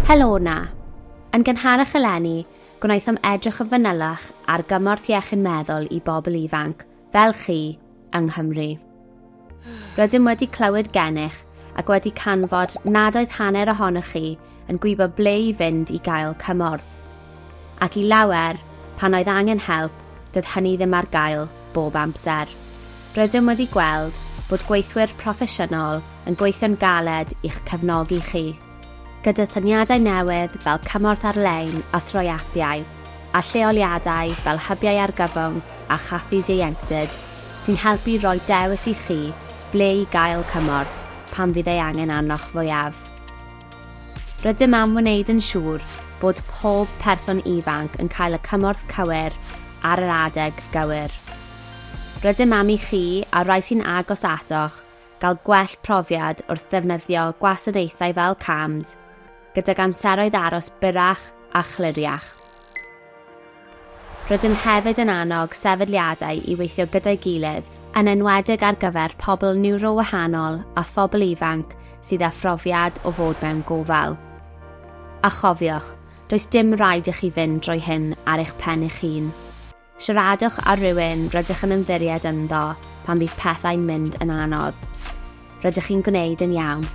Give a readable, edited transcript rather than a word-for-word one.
Helo 'na! Yn gynharach eleni, gwnaethom edrych yn fanylach ar gymorth iechyd meddwl i bobl ifanc, fel chi, yng Nghymru. Rydym wedi clywed gennych ac wedi canfod nad oedd hanner ohonoch chi yn gwybod ble i fynd i gael cymorth. Ac i lawer, pan oedd angen help, doedd hynny ddim ar gael bob amser. Rydym wedi gweld bod gweithwyr proffesiynol yn gweithio'n galed i'ch cefnogi chi. Gyda syniadau newydd fel cymorth ar-lein a thrwy apiau, a lleoliadau fel hybiau argyfwng a chaffis ieuenctid sy'n helpu rhoi dewis i chi ble i gael cymorth pan fydd ei angen arnoch fwyaf. Rydym am wneud yn siŵr bod pob person ifanc yn cael y cymorth cywir ar yr adeg gywir. Rydym am i chi a rhai sy'n agos atoch gael gwell profiad wrth ddefnyddio gwasanaethau fel CAMHS, gydag amseroedd aros byrrach a chliriach. Rydym hefyd yn annog sefydliadau i weithio gyda'i gilydd, yn enwedig ar gyfer pobl niwrowahanol a phobl ifanc sydd â phrofiad o fod mewn gofal. A chofiwch, does dim rhaid i chi fynd drwy hyn ar eich pen eich hun. Siaradwch â rhywun rydych yn ymddiried ynddo pan fydd pethau'n mynd yn anodd. Rydych chi'n gwneud yn iawn.